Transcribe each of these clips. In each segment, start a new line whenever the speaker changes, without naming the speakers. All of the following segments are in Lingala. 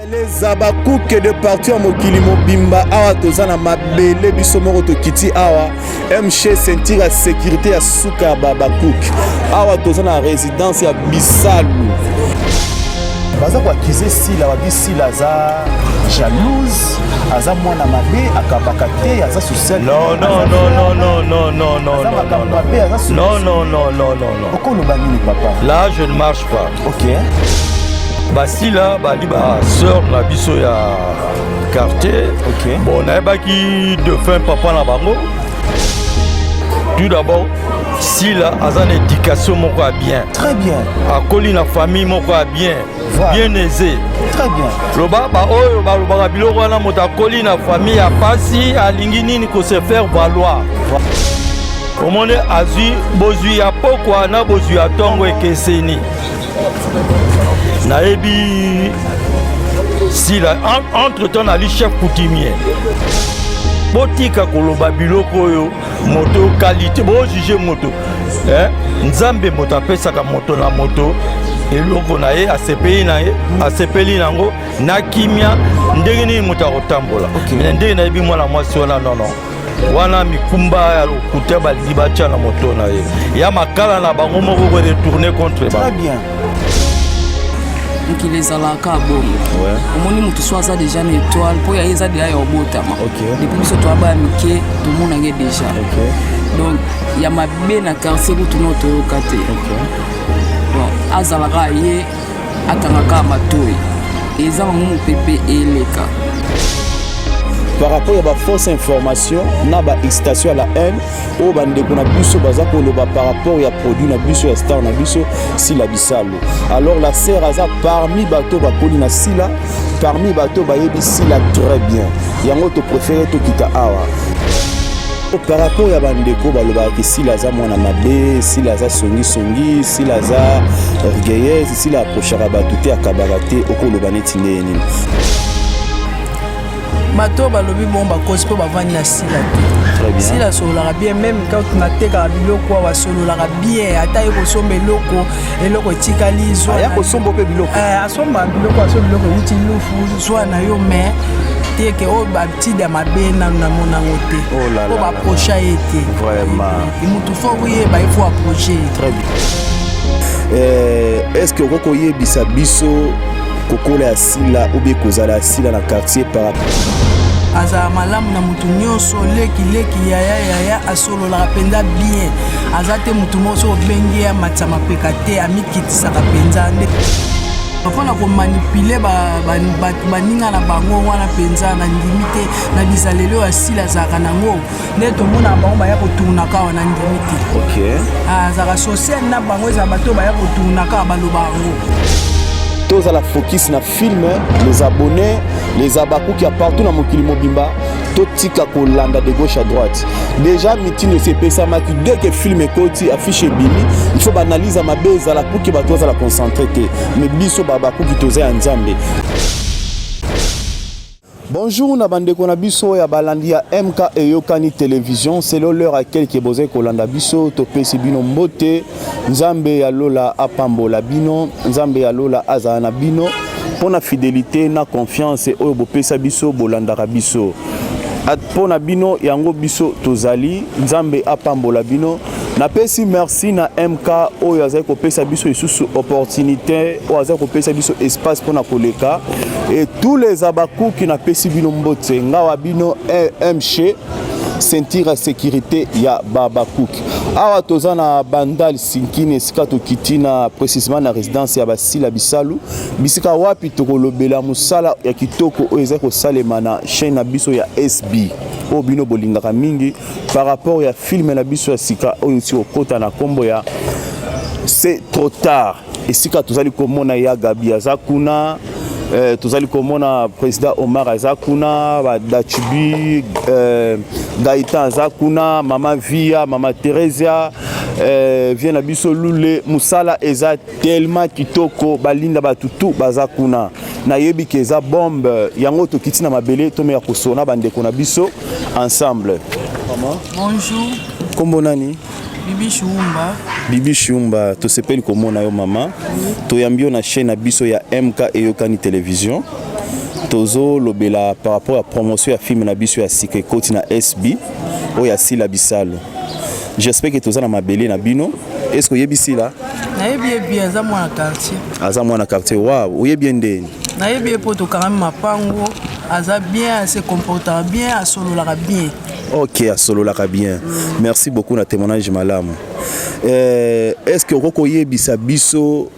Les Habacucs de partout ya mokili mobimba, awa toza na mabele biso moko, tokiti awa mch ceinture ya sécurité ya suka ya Babacook. Awa toza na résidence ya Bisalu. Baza koaccuser Sila, babi Sila aza jalouse, aza mwana mabe, akabaka te, aza social.
Non, non, non, non, non, non, non, non.
Aza makambo mabe, aza
Non, non, non, non, non, non.
Okoloba nini, papa?
Là, je ne marche pas. Basila bali basœur na biso ya quartier. Bon, nayebaki défunt papa na bango. Tout d'abord, Sila aza na éducation moko ya bien.
Très bien.
Akoli na famille moko ya bien. Bien aisé.
Très bien.
Loba baoyo balobaka biloko wana, moto akoli na famille ya pasi, alingi nini? Kose faire valoir. Omoni, azwi bozwi ya pokwa na bozwi ya ntongo ekeseni. Nayebi Sila, entre temps nali chef coutumier. Botika koloba biloko oyo, moto qualité bojuger moto, eh? Nzambe moto apesaka moto na moto eloko na ye, asepeli na ye, asepeli nango na kimia. Ndenge nini moto akotambola? Mais ndenge nayebi mwana mwasi wana, nono wana mikumba ya lokuta balingi batya na moto na ye ya makala na bango moko koretourner contre
Très
bango.
bien.
Mokili ezalaka bongo. Omoni, motu so aza déjà na étoile, mpo ya ye eza déjà ya obotama. Depuis biso toyaba ya mike, tomonaki déjà. Donc ya mabe na quartier kutu no toyoka te. Donc azalaka ye, akangaka matoi, eza bango mopepe eleka.
Par rapport ya bafausse information na baexcitation ya la haine oyo bandeko na biso baza koloba par rapport ya produit na biso, ya star na biso Sila Bisalo, alors la sœur aza parmi bato bakoli na Sila, parmi bato bayebi Sila très bien. Yango topréféré tokita awa par rapport ya bandeko balobaka ke Sila aza mwana mabe, Sila aza songisongi, Sila aza orgueilleuse, Sila approchaka bato te, akabaka te. Okoloba neti ndenge nini?
Bato balobi bongo bakosi, mpo bavandi na Sila te. Sila asololaka bien, même quand natekaka biloko awa, asololaka bien. Ata ye kosomba eloko, eloko etikali.
Aya kosomba mpe biloko?
Asomba biloko, asomba biloko euti lufu, zwa na yo. Mais teke oyo batide ya mabe, nanu namonango te, po baapprocha ye te. Mutu faut koyeba, il faut approcher.
Très bien. Est ce que okoki koyebisa biso kokola ya Sila ou bien kozala ya Sila na quartier par
Azala malamu na motu nyonso, leki leki, yaya yaya, asololaka mpenza bien. Aza te motu moko so obengi ye amatisa mapeka te, amikitisaka mpenza. Nde mpona komanipuler bato baninga na bango wana mpenza, na ndimi te. Na bizaleli oyo asila azalaka nango, nde tomonaka bango baya kotournaka awa, na ndimi te. Azalaka social na bango, ezala bato oyo baya kotournaka awa, baloba yango.
Tozala focus na film. Les abonnés, les Abakuki ya partout na mokili mobimba, totika kolanda de gauche à droite. Déjà mitindo esi epesamaki: dès que film ekoti, affiche ebimi, il faut baanalyse ya mabe ezala pour que bato bazala concentré te. Mais biso Babakuki toza ya Nzambe. Bonjour na bandeko na biso ya balandi ya MK Eyokani Télévision, selon l'heure à quelque bozali kolanda biso, topesi bino mbote. Nzambe ya lola apambola bino, Nzambe ya lola azala na bino mpo na fidélité na confiance oyo bopesa biso, bolandaka biso. Mpo na bino yango biso tozali. Nzambe apambola bino. Napesi merci na MK oyo azali kopesa biso lisusu opportunité, oyo azali kopesa biso espace mpona koleka. Et tous les Abakuki, napesi bino mbote. Ngawa bino mch ceinture ya sécurité ya Babakuki. Awa toza na Bandal Sinkini, esika tokiti na précisement na résidence ya Basila Bisalu, bisika wapi tokolobela mosala ya kitoko oyo eza kosalema na chaîne na biso ya SB oyo bino bolingaka mingi, par rapport ya film na biso ya sika oyo esi kokɔta na nkombo ya C'est trop tard. Esika tozali komona ya Gabi aza kuna, tozali komona président Omar aza kuna, badachibi, Gaitan aza kuna, mama Via, mama Theresia, vie na biso Lule. Mosala eza tellement kitoko, balinda bato tu baza kuna. Nayebi ke eza bombe. Yango tokiti na mabele, tomeka kosona bandeko na biso ensemble.
Bonjour.
Nkombo nani?
Bibi Shumba.
Bibi Shumba, tosepeli komona yo mama. Toyambi yo na chaîne na biso ya MK Eyokani Télévision. Tozolobela par rapport ya promotion ya film na biso ya sika ekoti na SB, oyo ya Sila Bisalo. J'espère que toza na mabele na bino. Est ce que oyebi Sila?
Nayebi ye bien, aza mwana quartier.
Aza mwana quartier. Wow, oyebi ye ndeni?
Nayebi ye mpo tokangami mapango. Aza bien, ase comportaka bien, asololaka bien.
Ok, asololaka bien. Merci beaucoup na témoignage malamu. Est ce que okoki koyebisa biso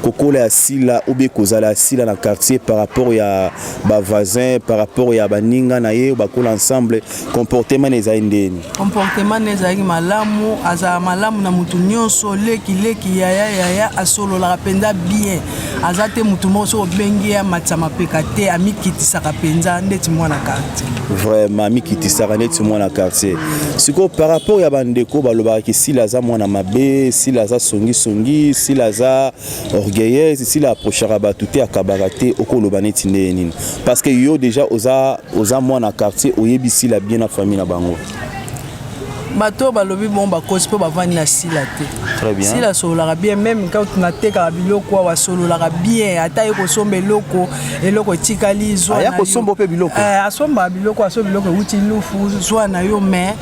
kokola ya Sila ou bien kozala ya Sila na quartier, par rapport ya bavoisin, par rapport ya baninga na ye bakola ensemble, comportement na ezali ndeni?
Comportement ne ezalaki malamu. Azala malamu na motu nyonso, leki leki, yaya yaya, asololaka mpenza bien. Aza te motu moko soki obengi ye amatisa mapeka te, amikitisaka mpenza ndeti mwana quartier.
Vraiment, amikitisaka neti mwana quartier. Sikoyo, par rapport ya bandeko balobaka ke Sila aza mwana mabe, Sila aza songisongi, Sila aza orgueilleuse, Sila approchaka bato te, akabaka te, okoloba neti ndenge nini? Parce que yo déjà oza mwana quartier, oyebi Sila bien na famille na bango.
Bato oyo balobi bon, bakosi mpo bavandi na Sila te.
Très bien.
Sila asololaka bien. Même quand natekaka biloko awa, asololaka bien. Ata ye kosomba eloko, eloko etikali, zwa.
Aya kosomba mpe biloko?
Eh, asombaka biloko, asomba biloko euti Lufu, zwa na yo. Mais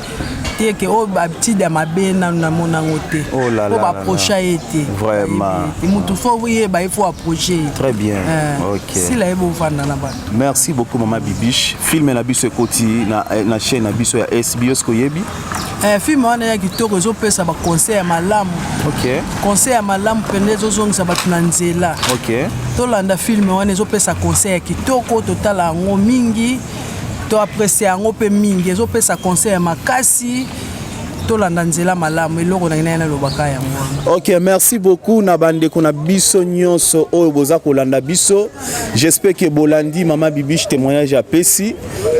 te ke oyo batide ya mabe, nanu namona yango te.
Oh là
po
là là.
Baapprocha ye te.
Vraiment.
Mutu faut yeba, ye faut approche ye.
Très bien.
Eh,
Ok.
Sila ye bovanda na bato.
Merci beaucoup, mama Bibiche. Film na biso ekoti na chaîne na biso ya SB, oske oyebi?
Eh, film wana ya kitoko, ezopesa baconseil ya malamu. Conseil ya malamu mpenza, ezozongisa bato na nzela. Tolanda film wana, ezopesa conseil ya kitoko. Totala yango mingi, toapprécie yango mpe mingi. Ezopesa conseil ya makasi, tolanda nzela malamu. Eloko na ngai nalobaka yango wana.
Ok, merci beaucoup na bandeko na biso nyonso oyo boza kolanda biso. J'espère que bolandi mama Bibiche, témoignage apesi.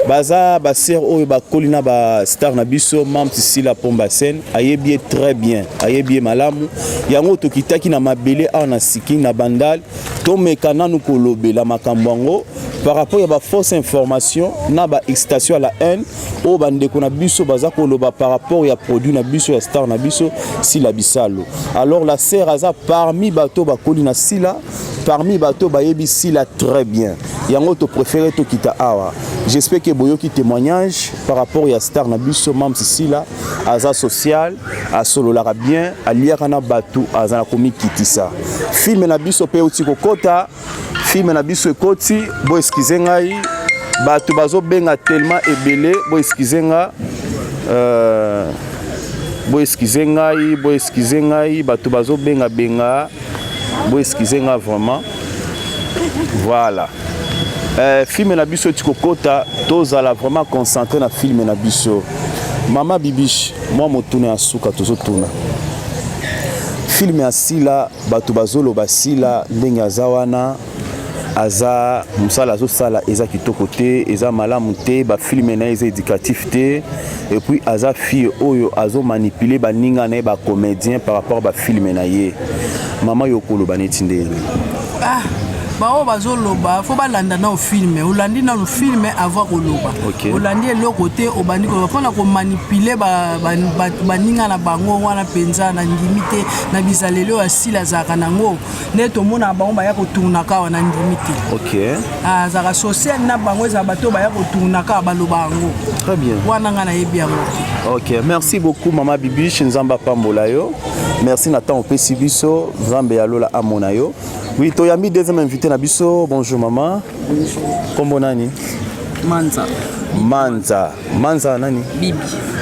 Baza basœur oyo bakoli na bastar na biso Mamti Sila Pomba Scène, ayebi ye très bien, ayebi ye malamu. Yango tokitaki na mabele awa na Siki na Bandal, tomeka nanu kolobela makambo yango par rapport ya bafausse information na baexcitation ya la haine oyo bandeko na biso baza koloba par rapport ya produit na biso ya star na biso Sila Bisalo. Alors la sœur aza parmi bato bakoli na Sila, parmi bato bayebi Sila très bien. Yango topréféré tokita awa. J'espère que boyoki témoignage par rapport ya star na biso Mamsi Sila. Aza social, asololaka bien, aliaka na bato, aza na komikitisa. Film na biso mpe euti kokota, film na biso ekoti. Bo excuse ngai, bato bazobenga tellement ebele, bo excuse nga, bo excuse ngai, bo excuse ngai, bato bazobengabenga, bo excuse nga vraiment. Voilà. Film na biso eti kokota, tozala vraiment concentré na film na biso. Mama Bibiche, mwa motuna ya suka tozotuna. Film ya Sila, bato bazoloba Sila ndenge aza wana, aza mosala azosala eza kitoko te, eza malamu te, bafilm na ye eza éducatif te, et puis aza fille oyo azomanipule baninga na ye bacomédien par rapport bafilm na ye. Mama, yo okoloba neti ndenge?
Ah, baoyo bazoloba, faut balanda nano film. Olandi nano film avant koloba. Olandi eloko te, obandi koloba mpona komanipule baninga na bango wana. Mpenza na ndimi te na bizaleli oyo asili azalaka nango nde tomonaka bango baya kotournaka awa. Na ndimi te. Azalaka social na bango, ezala bato oyo baya kotournaka awa baloba yango.
Très bien.
Wana ngai nayebi yango te.
Ok, merci beaucoup, mama Bibiche. Nzambe apambola yo. Merci na ntango opesi biso. Nzambe ya lola amona yo. Oui, toyambi deuxième invité na biso. Bonjour mama, kombo nani?
Manza.
Manza, Manza nani?
Bibi.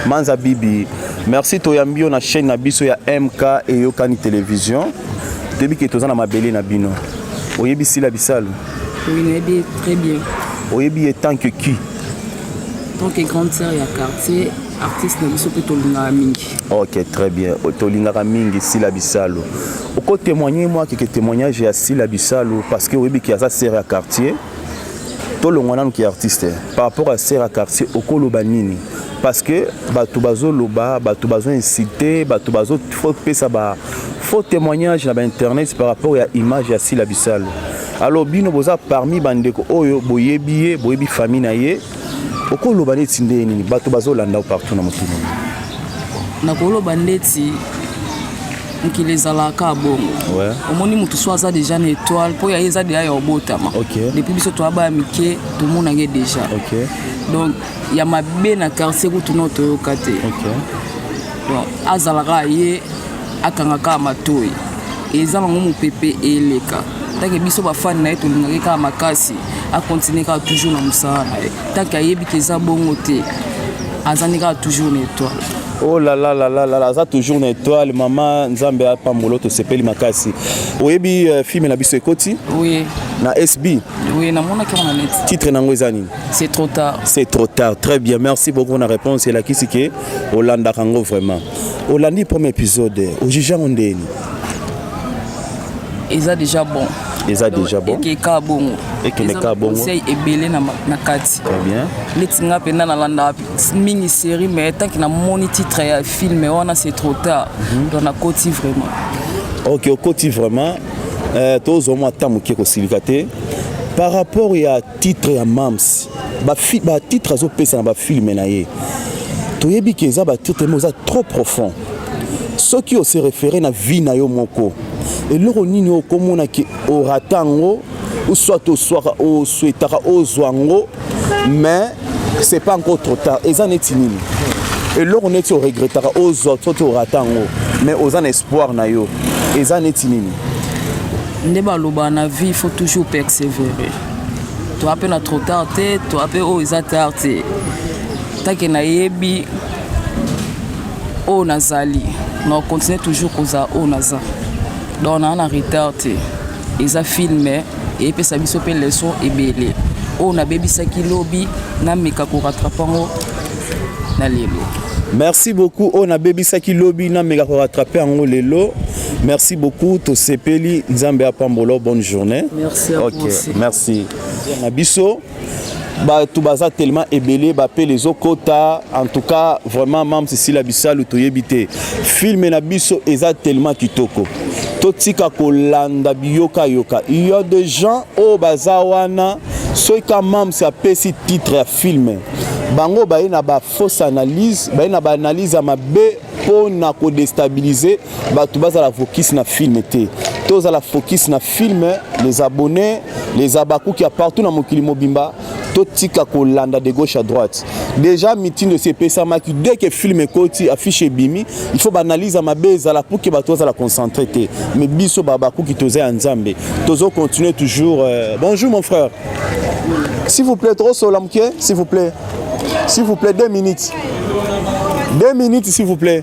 Manza Bibi, merci. Toyambi yo na chaîne na biso ya MK Eyokani Télévision. Toyebi ke toza na mabele na bino. Oyebi Sila Bisalo?
Oui, nayebi très bien.
Oyebi ye tant que qui?
Tant que grande sœur ya quartier, artiste na biso mpe tolingaka mingi.
Ok, très bien. Tolingaka mingi Sila Bisalo. Okotémoigne mwa keke témoignage ya Sila Bisalo, parce que oyebi ke aza sœur ya quartier. Tolongwa nanu ke artiste, par rapport à sœur ya quartier, okoloba nini? Parce que bato bazoloba, bato bazoincite, bato bazopesa ba faux témoignage na bainternet par rapport ya image ya Sila Bisalo. Alors bino boza parmi bandeko oyo boyebi ye, boyebi famille na ye, okoloba neti ndenge nini? Bato bazolanda yo partout na mokili.
Nakoloba ndeti Mokili ezalaka kaka bongo. Omoni motu so aza déjà na étoile, mpo ya ye eza déjà ya obotama. Depuis biso toya baya mike, tomonaki déjà. Donc ya mabe na quartier kutu no toyoka te. Donc azalaka ye, akanga kaka matoi, eza nango mopepe eleka. Tant que biso bafani na ye tolingaki kaka makasi, akontinue kaka toujours na mosala na ye. Tant que ayebi ke eza bongo te, azandi kaka toujours na étoile.
Oh là là là là là, aza toujours na étoile. Mama, Nzambe apambola, tosepeli makasi. Oyebi film na biso ekoti?
Oui.
Na SB?
Oui, namonaki yango na net.
Titre nango eza nini?
C'est trop tard.
C'est trop tard, très bien, merci beaucoup na réponse. Elakisi ke olandaka yango vraiment. Olandi premier épisode, ojuge yango ndeni?
Eza déjà bon.
Eza déjà bon.
Ekeka bongo.
Ekende kaka bongo.
Conseil ebele na kati.
Très bien.
Neti nga mpenza nalandaka mingi série, mais tant que namoni titre ya film wana, c'est trop tard, donc nakoti vraiment.
Ok, okoti vraiment. Tozwa mwa ata moke kosilika te par rapport ya titre ya Mams. Batitre azopesa na bafilme na ye, toyebi ke eza batitre mo eza trop profond. Soki ose référé na vie na yo moko, eloko nini okomona ke orata yango, ou soit oswaka osouhaitaka ozwa yango, mais c'est pas encore trop tard? Eza neti nini, eloko neti oregretaka ozwa soki orata yango, mais oza na espoir na yo? Eza neti nini?
Nde balobaka, na vie il faut toujours persévérer. Toa mpe na trop tard te, toa mpe oyo eza tard te. Tant que nayebi oyo nazali, na continue toujours kozala oyo naza. Donc naa na retard te. Eza film eyepesa biso mpe leçon ebele. Oyo nabebisaki lobi, nameka korattraper yango na lelo.
Merci beaucoup. Oyo nabebisaki lobi, nameka korattraper yango lelo. Merci beaucoup, tosepeli. Nzambe apambola, bonne journée.
Merci à
Ok.
vous aussi.
Merci. Na biso bato baza tellement ebele, bapele ezokota. En tout cas vraiment, Mam Cecilia Bisalu, toyebi te, film na biso eza tellement kitoko. Totika kolanda biyokayoka. Il y a des gens oyo baza wana, soki ka Mams apesi titre ya film, bango baye na bafausse analyse, baye na baanalyse ya mabe mpo na kodéstabiliser bato bazala focus na film te. Tozala focus na film. Les abonnés, les abakuki ya partout na mokili mobimba, totika kolanda de gauche à droite. Déjà mitindo esi epesamaki: dès que film ekoti, affiche ebimi, il faut baanalyse ya mabe ezala pour ke bato bazala concentré te. Mais biso babakuki toza ya Nzambe, tozocontinue toujours. Bonjour mon frère, s'il vous plaît, tokosola moke, s'il vous plaît, s'il vous plaît, 2 minutes, 2 minutes, s'il vous plaît.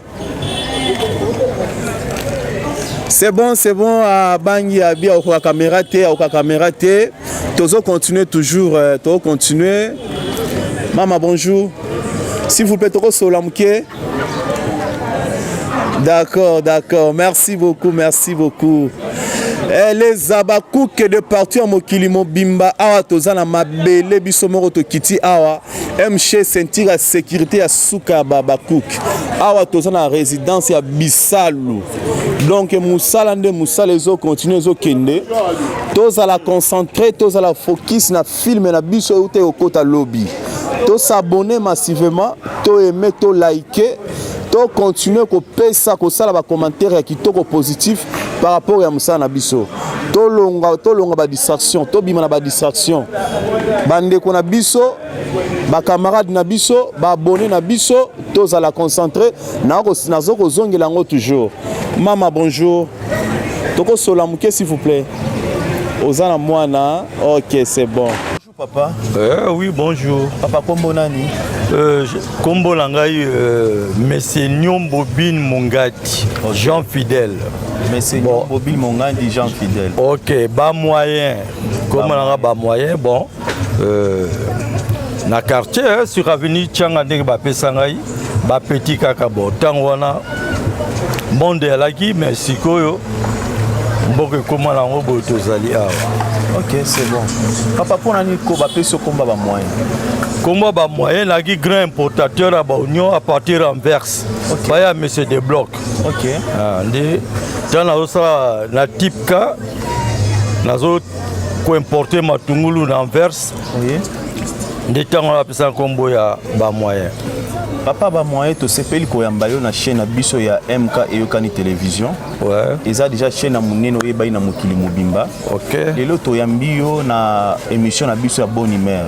C'est bon, c'est bon. Abangi abi akoka caméra te, akoka caméra te. Tozo continuer toujours, tozo continuer. Mama, bonjour, s'il vous plaît, tokosola moke. D'accord, d'accord, merci beaucoup, merci beaucoup. Les abakuke de partout ya mokili mobimba, awa toza na mabele biso moko, tokiti awa mch ceinture ya sécurité ya suka ya babakuke. Awa toza na résidence ya Bisalu. Donc mosala nde mosala ezokontinue, ezokende. Tozala concentré, tozala focus na film na biso euta ekokota lobi. Tos'abonner massivement, toaimer, toliker, tocontinue kopesa, kosala bacommentaire ya kitoko, positif par rapport ya mosala na biso. Tolonga, tolonga badistraction, tobima na badistraction. Bandeko na biso, bacamarade na biso, baabonné na biso, tozala concentré. Nazo kozongela yango toujours. Mama, bonjour, tokosola moke, s'il vous plaît. Oza na mwana? Ok, c'est bon. Bonjour papa.
Oui, bonjour.
Papa, kombo nani?
Kombo na ngai Monsieur Nyombo Bin Mongati, Jean Fidèle.
Monsieur
Bon.
Nyombo Bin Mongandi Jean Fidèle.
Ok, ba moyen. Kombo na nga ba moyen, bon. Na quartier hein, sur avenue Tchanga ndenge bapesa ngai ba petit kaka. Bon, ntango wana monde eyalaki, mais sikoyo mboka ekóma nango boye, tozali awa.
Ok, c'est bon. Papa, mpona nini ko bapesi yo komba bamoyen?
Kombo bamoyen, naki grand importateur ya baoignon à partir Anvers. Baya monsieur de bloc. Ah, nde ntango nazosala na type K, nazo koimporte matungulu na Anvers. Nde ntango wana bapesa nkombo ya bamoyen.
Papa Bamoye, tosepeli koyamba yo na chaîne na biso ya MK Eyokani Télévision. Eza déjà chaîne ya monene oyebani na mokili mobimba. Lelo toyambi yo na émission na biso ya Bonne Humeur.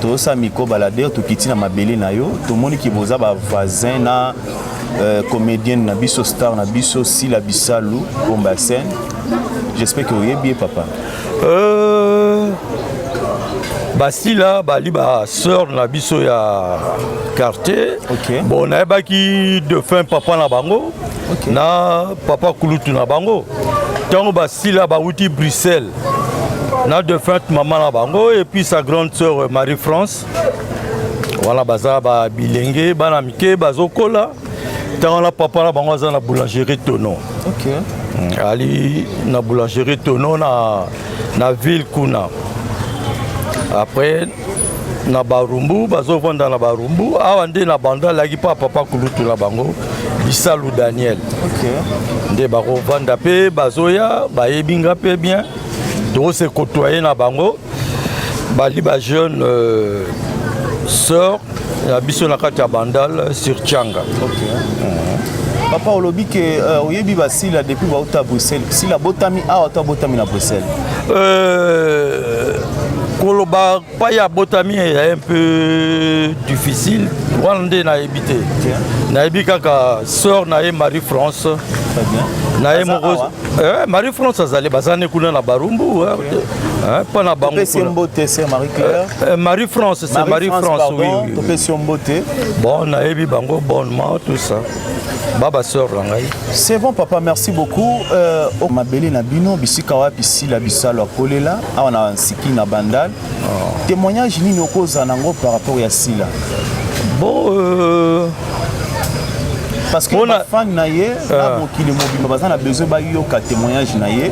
Tozosala micro baladeur, tokiti na mabele na yo, tomoni ki boza ba voisin na comédienne na biso, star na biso, Sila Bisalu, Pomba ya scène. J'espère que oyebi ye, papa.
Basila bali basœur na biso ya quartier. Bon, nayebaki défunt papa na bango na papa kulutu na bango. Ntango basila bawuti Bruxelles na défunte mama na bango et puis sa grande sœur Marie-France wana, baza babilenge, bana mike bazokola. Ntango wana papa na bango aza na boulangerie Tono. Ali na boulangerie Tono na ville kuna. Après na Barumbu, bazovanda na Barumbu awa nde na bando alaki mpa papa kulutu na bango Bisalu Daniel. Nde bakovanda mpe bazoya, bayebi nga mpe bien, tokose côtoyer na bango. Bali bajeune sœur ya biso na kati ya Bandal sur Tianga.
Papa, olobi ke oyebi Basila depuis bauta Bruxelles. Sila botami awa to abotami na Bruxelles?
Koloba pai abotami eya un peu difficile wana, nde nayebi te. Nayebi kaka sœur na ye Marie France.
Très bien.
Na ye
Aza
moko
awa?
Marie France azali, baza ne kuna na Barumbu, mpo na bango
Topesi ye
kuna.
mbote, sœur Marie Claire.
Marie France, c'est Marie France,
pardon,
oui.
Topesi yo mbote.
Bon, nayebi bango bonnement, tout ça, ba basœur na ngai.
C'est bon, papa, merci beaucoup. Mabele na bino, bisika wapi Sila Bisalo akolela awa na Nsiki na Bandal? Témoignage nini okozala nango par rapport ya Sila?
Bon,
parce que bafan na ye na mokili mobimba baza na besoin bayoka témoignage na ye.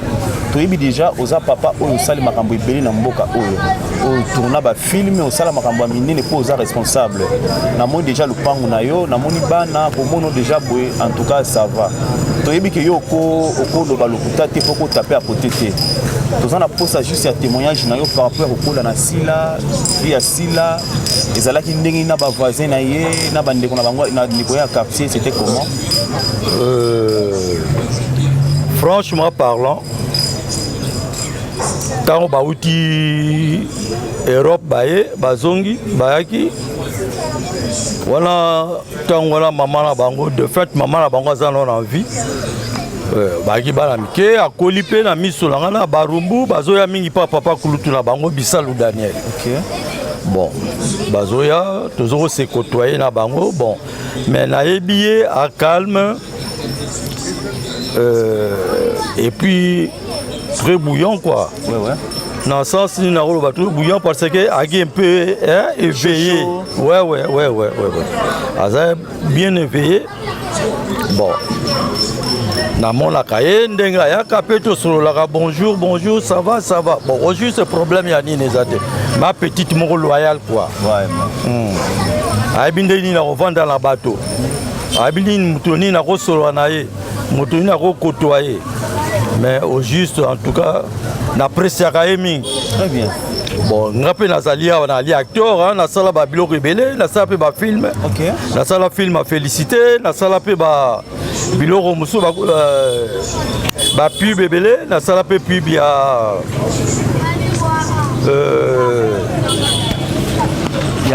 Toyebi déjà oza papa oyo osali makambo ebele na mboka oyo, otourna bafilm, osala makambo ya minene mpo oza responsable. Namoni déjà lupangu na yo, namoni bana komona déjà boye. En tout cas, ça va. Toyebi ke yo okoloba lokuta te mpo kotape à côté te. Toza na posa juste ya témoignage na yo par rapport ya kokola na Sila, vie ya Sila ezalaki ndenge na bavoisin na ye, na bandeko na bango, na ndeko ya quartier, c'était comment?
Franchement parlant, ntango bauti Europe, baye bazongi, bayaki wana, ntango wana mama na bango, de fait mama na bango aza nano na vie. Bayaki bana mike, akoli mpe na miso na ngai na Barumbu. Bazoya mingi mpa papa kulutu na bango Bisalu Daniel. Bon, bazoya, tozo kose côtoyer na bango. Bon, mais nayebi ye a calme et puis très bouillant, quoi. Dans le sens nini nakoloba très bouillant? Parce que aki un peu, hein, éveillé. Ouais, aza bien éveillé. Bon, namonaka ye ndenge ayaka mpe tosololaka: "Bonjour, bonjour, ça va, ça va." Bon, au juste problème ya nini eza te. Ma petite moko loyale, quoi. Ayebi ndenge nini nakovanda na bato, ayebi nini moto nini nakosolola na ye, moto nini akokotoa ye. Mais au juste, en tout cas, napresiaka ye mingi.
Très bien.
Bon, nga mpe nazali awa, nali acteur, nasala babiloko ebele, nasala mpe bafilm. Nasala film ya Félicité, nasala mpe ba biloko mosusu, bapub ebele. Nasala mpe pub ya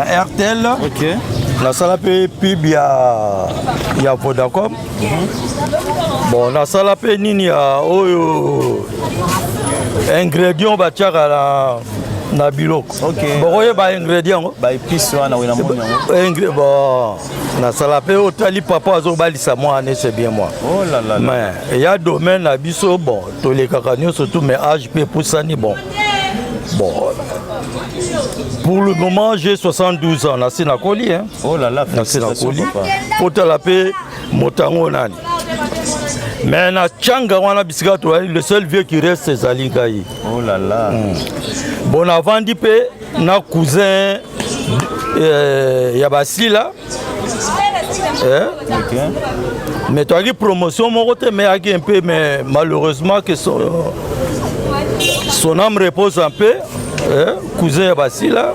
Airtel. Nasala mpe pub ya Vodacom. Bon, nasala mpe nini ya oyo ingrédient batiaka na biloko. Bokoyeba ingrédient yango.
Baépice wana oyo namoni yango.
Bon, nasala mpe otali papa azobalisa mwana, c'est bien moi.
Oh là là là.
Mais eya domaine na biso. Bon, tolekaka nyonso tout, mais âge mpe epusani. Bon, pour le moment j'ai 72 ans, nasi nakoli, hein.
Oh là là.
Nasi
félicitations,
nakoli.
papa.
Kotala mpe moto yango nani, mais na tianga wana bisika toyali, le seul vieux qui reste ezali ngai.
Oh là là.
Bon, navandi mpe na cousin ya Basila, eh? Mais toyaki promotion moko te, mais ayaki un peu. Mais malheureusement, que son âme repose en paix, eh? Cousin ya Basila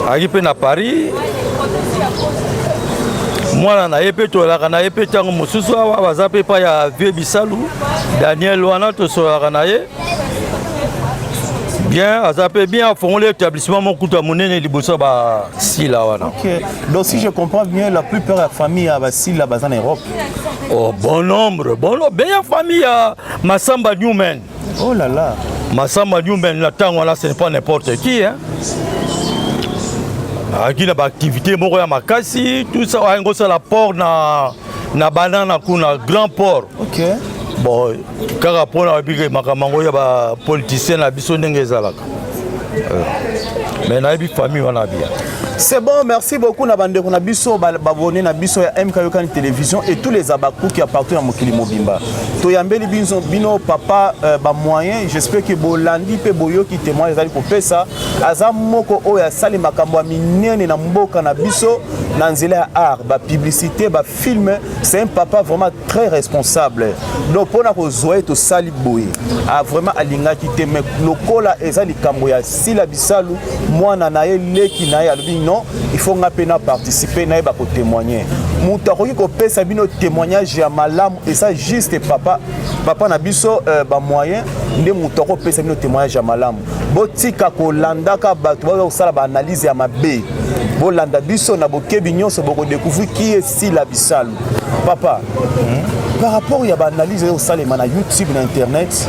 ayaki mpe na Paris. Mwana na ye mpe toyalaka na ye mpe ntango mosusu awa baza mpe epai ya vieux Bisalu Daniel, wana tosololaka na ye bien, aza mpe bien, afongoli établissement moko kutu ya monene liboso ya basila wana.
Ok. Donc si je comprends bien, la plupart ya famille ya basila baza na Europe.
Oh, bon nombre, bon nombre beya famille ya Masamba Newman.
Oh là là.
Masamba Newman na ntango wana, ce n'est pas n'importe qui, hein. Azalaki na baactivité moko ya makasi, tout ça, ayangi kosala port na banana kuna, grand port. Bon, kaka mpona babike makambo yango ya bapoliticien na biso ndenge ezalaka. Mais nayebi famille wana bien.
C'est bon, merci beaucoup na bandeko na biso babone na biso ya MK Yokani Télévision et tous les abakuki ya partout ya mokili mobimba. Toyambeli biso bino papa ba moyen, j'espère que bolandi pe boyoki témoin ezali kopesa. Aza moko oyo asali makambo ya minene na mboka na biso na nzela ya art, ba publicité, ba film, c'est un papa vraiment très responsable. Donc mpona kozwa ye tosali boye. Ah, vraiment alingaki te, mais lokola eza likambo ya Sila Bisalu, mwana na ye, leki na ye, alobi non, il faut nga mpe na participer, nayeba kotémoigner. Moto akoki kopesa bino témoignage ya malamu eza juste papa na biso bamoyen nde moto akopesa bino témoignage ya malamu. Botika kolandaka bato baza kosala baanalyse ya mabe, bolanda biso na bokebi nyonso, bokodécouvrir qui est Sila Bisalu. Papa, par rapport ya baanalyse oyo osalema na YouTube, na internet,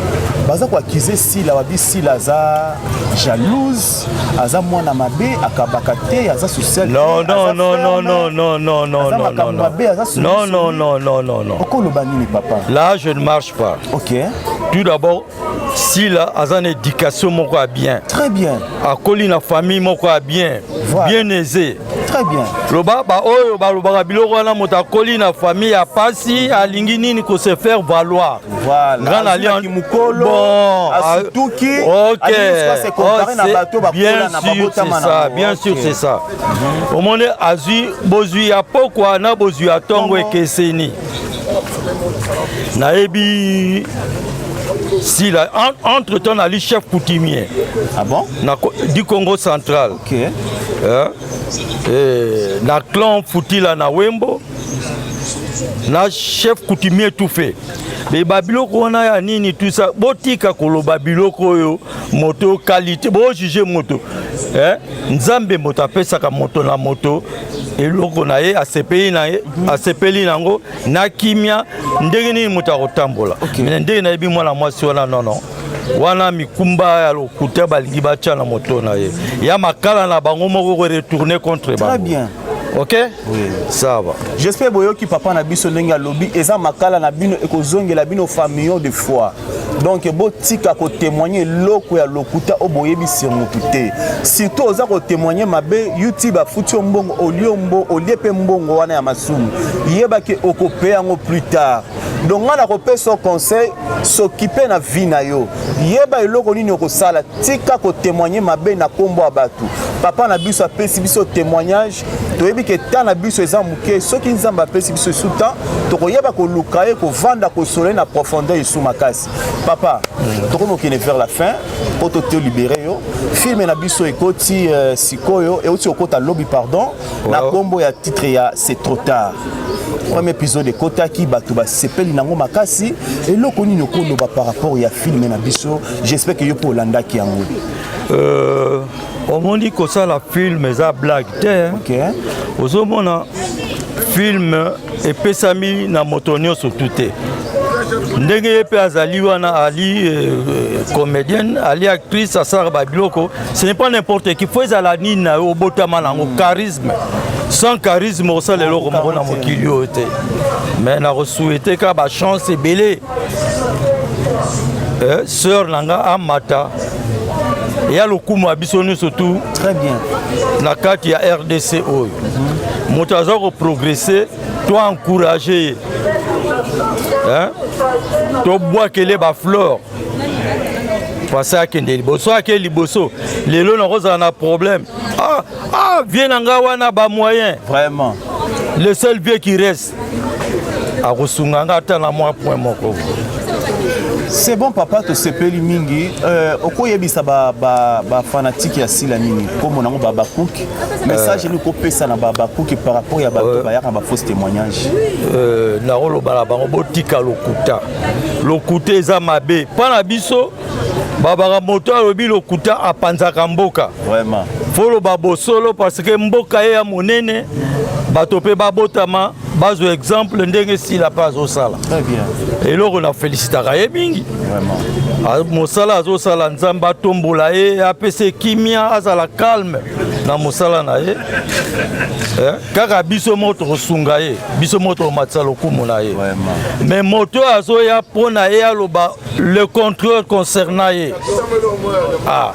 baza koaccuser Sila, babi Sila aza jalouse, aza mwana mabe, akabaka te, aza social.
Non, non, non, non, non, non, non, non, non, non, non, non, non, non, non, non.
Okoloba nini, papa?
Là, je ne marche pas. Tout d'abord, Sila aza na éducation moko ya bien.
Très bien.
Akoli na famille moko ya bien.
Voilà.
Bien aisé.
Très bien.
Loba baoyo balobaka biloko wana, moto akoli na famille ya pasi, alingi nini? Kose faire valoir.
Voilà.
Nga nali
Azwaki mokolo,
bon,
asutuki,
ok.
alingi se comparer na
Oh,
bato bakola
bien
na
sûr,
babotama
c'est ça,
na
bien sûr, c'est ça. Omoni, azwi bozwi ya pokwa na bozwi ya ntongo ekeseni. Nayebi Sila, entre temps nali chef coutumier
Ah bon?
Na du Congo central. Hein? Na clan Futila na Wembo, na chef coutumier, tout fait. Mais babiloko wana ya nini, tout ça, botika koloba biloko oyo. Moto qualité, bojuge moto, eh? Nzambe moto apesaka moto na moto eloko na ye, asepeli na ye, asepeli nango na kimia. Ndenge nini moto akotambola? Mais ndenge nayebi mwana mwasi wana, nono wana mikumba ya lokuta balingi batya na moto na ye ya makala na bango moko koretourne contre
Très
bango.
bien.
Ok, ça va.
J'espère boyoki papa na biso ndenge alobi, eza makala na bino ekozongela bino fois million de fois. Donc botika kotémoigne eloko ya lokuta oyo boyebi sur motu te. Surtout oza kotémoigne mabe, YouTube afuti yo mbongo, olie mbo olie mpe mbongo wana ya masumu, yebaki okope yango plus tard. Donc ngai nakopesa yo conseil, s'occupe na vie na yo, yeba eloko nini okosala, tika kotémoigne mabe na nkombo ya bato. Papa na biso apesi biso témoignage, toyebi ke temps na biso eza moke. Soki Nzambe apesi biso esu temps, tokoyeba koluka ye, kovanda, kosolola na profondeur esu makasi. Papa, tokomi okende vers la fin mpo tolibérer yo. Film na biso ekoti sikoyo, euti okota lobi, pardon, na nkombo ya titre ya C'est trop tard. Premier épisode ekotaki, bato basepeli nango makasi. Eloko nini okoloba par rapport ya film na biso? J'espère que yo mpo olandaki yango.
Omoni, kosala film eza blague te, hein. Ozomona, film epesami na moto nyonso tu te. Ndenge ye mpe azali wana, ali comédienne, ali actrice, asalaka babiloko, ce n'est pas n'importe qui. Faut ezala nini na yo, obotama nango, charisme. Sans charisme, osala eloko moko na mokili oyo te. Mais nakosouhaite kaka bachance ebele, sœur na nga amata eya lokumu ya biso nyonso tu.
Très bien.
Na kati ya RDC oyo, moto aza koprogresse, to encourage ye, hein? Tobwakele bafleur parce akende liboso, ake liboso. Lelo nakozala na problème, ah, ah, vieux na nga wana bamoyen.
Vraiment.
Le seul vieux qui reste akosunga nga ata na mwa point moko.
C'est bon papa, tosepeli mingi. Okoyebisa bafanatike ba ya Sila nini, kombo nango Babakuki, message nini okopesa na Babakuki par rapport ya bato bayaka na bafausse témoignage?
Nakoloba na bango, botika lokuta. Lokuta eza mabe mpo na biso. Babaka moto alobi lokuta apanzaka mboka.
Vraiment.
Foloba bosolo, parce que mboka ye ya monene, bato mpe babotama bazwa exemple ndenge Sila mpe azosala.
Très bien.
Eloko na félicitaka ye mingi.
Vraiment.
Mosala azosala, Nzambe atombola ye, apesa kimia, azala calme na mosala na ye. Kaka biso moko tokosunga ye, biso moko tokomatisa lokumu na ye.
Vraiment.
Mais moto oyo azoya mpo na ye aloba le contraire concernant ye, ah,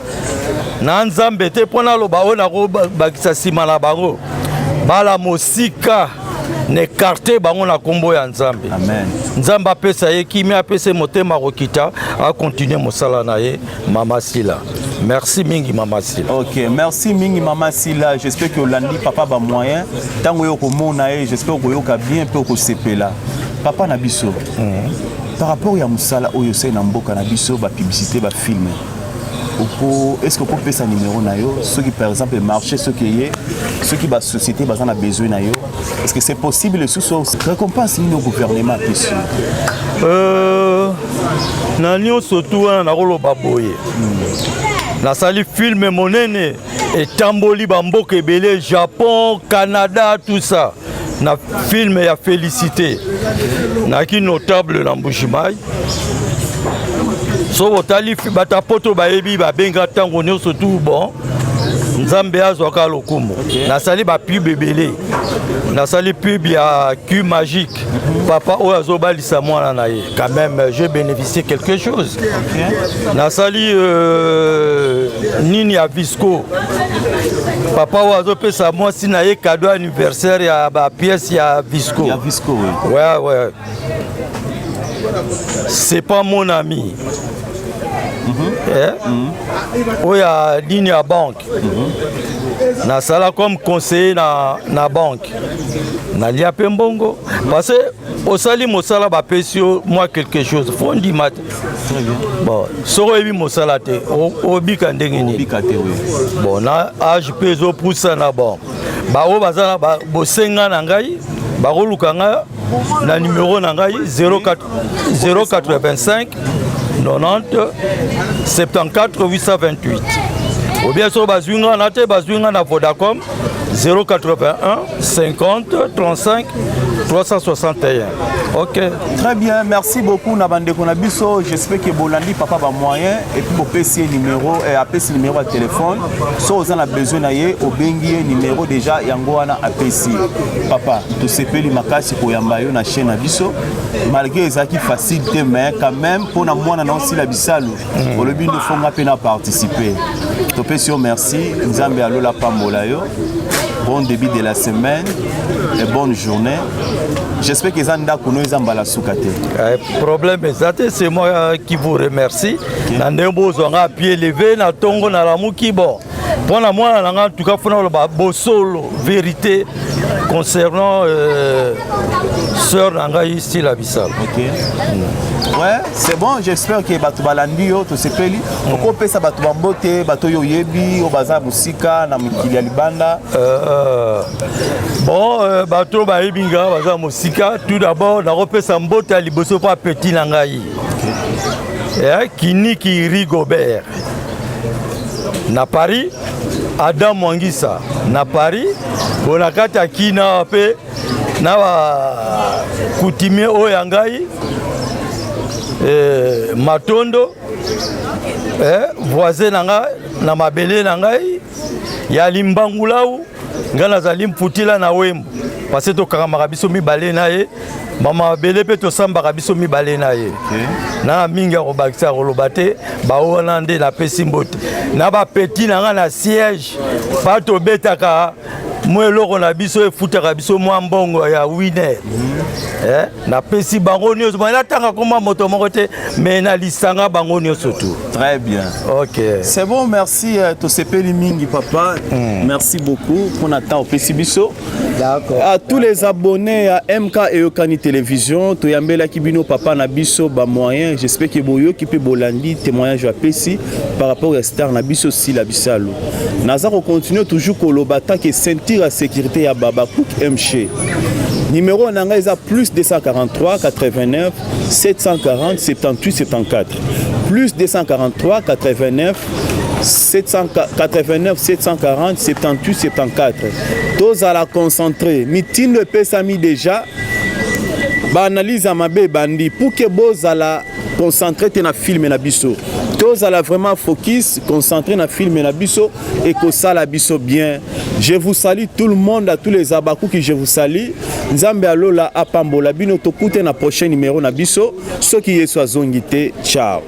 na Nzambe te. Mpo naloba oyo nakobakisa nsima na bango, bala mosika na écarte bango na nkombo ya Nzambe.
Amen.
Nzambe apesa ye kimia, apesa ye motema kokita, akontinue mosala na ye. Mama Sila, merci mingi, Mama Sila.
Ok, merci mingi Mama Sila. J'espère que olandi papa bamoyen. Ntango oyo okomona ye, j'espère okoyoka bien mpe okosepela. Papa na biso, par rapport ya mosala oyo osali na mboka na biso, bapublicité, bafilme, oko est ce que okopesa numéro na yo, soki par exemple marché, soki eye, soki basociété baza na besoin na yo, est ce que c'est possible? Lisusu, récompense nini au gouvernement apesi yo?
Na nyonso tu wana, nakoloba boye: nasali film monene, etamboli bamboka ebele, Japon, Canada, tout ça. Na film ya Félicité, nayaki notable na Mbushimai. So botali, bato ya poto bayebi, babenga ntango nyonso tu. Bon, Nzambe azwaka lokumu. Nasali bapub ebele. Nasali pub ya Q Magique, papa oyo azobalisa mwana na ye. Quand même j'ai bénéficié quelque chose. Nasali nini ya Visco, papa oyo azopesa mwasi na ye cadeau anniversaire ya bapièce ya Visco.
Ya Visco, oui.
Ouais, c'est pas mon ami. Eh? Oyo ya nini ya banque, nasala comme conseiller na banque, nalia mpe mbongo, parce que osali mosala, bapesi yo mwa quelque chose, fo ndima te. Bon, soki oyebi mosala te, obika ndenge nini?
Obika te, oui.
Bon, na age mpe ezopusana. Bon, baoyo baza na bosenga na ngai, bakoluka ngai na numero na ngai 04 085 90 74 828, ou bien soki bazwi ngai na te, bazwi ngai na Vodacom 081 50 35 361. Ok.
Très bien, merci beaucoup na bandeko na biso. J'espère que bolandi papa ba moyen et puis bopesi ye numéro, apesi numéro ya téléphone. So oza na besoin na ye, obengi ye, numéro déjà yango wana apesi. Papa, tosepeli makasi koyamba yo na chaîne na biso. Malgré ezalaki facile te, mais quand même mpona mwana na osila bisalu, olobi nde fonga mpe na participer. Topesi yo merci, Nzambe alola pambola yo. Bon début de la semaine et bonne journée. J'espère que eza ndako no, eza mbala suka te.
Problème eza te, c'est moi qui vous remercie na ndenge bozwanga à pied levé na ntongo nalamuki. Bon, mpo na mwana na nga, en tout cas fona koloba bosolo, vérité concernant sœur na ngai Sila Bisalo.
Ok. Ouais, c'est bon, j'espère que bato balandi yo, tosepeli. Okopesa bato bambote, bato oyo oyebi, oyo baza mosika na mikili ya libanda.
Bon, bato oyo bayebi nga, baza mosika, tout d'abord nakopesa mbote ya liboso mpo apeti na ngai, Kiniki Rigobert na Paris, Adam Mwangisa na Paris. Bo na kati ya kina mpe na bacoutumier oyo ya ngai, Matondo, voisin na ngai na mabele na ngai ya Limbangulau. Ngai nazali mputila na Wembo, parce tokangamaka biso mibale na ye, mama mabele mpe tosambaka biso mibale na ye. Na mingi ya kobakisa koloba te. Bao wana nde napesi mbote na bapeti na ngai na siège, pa tobetaka mwa eloko na biso, efutaka biso mwa mbongo ya winer. Napesi bango nyonso, natanga komba moto moko te, me na lisanga bango nyonso tu.
Très bien.
Ok.
C'est bon, merci. Tosepeli mingi papa. Merci beaucoup pour na temps opesi biso. D'accord. À tous les abonnés ya MK Eyokani Télévision, toyambelaki bino papa na biso ba moyen, j'espère que boyoki pe bolandi témoignage apesi par rapport à star na biso Sila Bisalu. Naza ko continuer toujours koloba tant que ceinture ya sécurité ya Baba Cook MC. Numéro na ngai eza plus 243 89 740 78 74. Plus 243 89 789 740 78 74. Tozala concentré, mitindo epesami déjà, baanalyse ya mabe ebandi pour que bozala concentré te na film na biso. Tozala vraiment focus, concentré na film na biso, ekosala biso bien. Je vous salue tout le monde, à tous les abakuki, je vous salue. Nzambe alola apambola bino. Tokute na prochain numéro na biso soki Yesu azongi te. Ciao.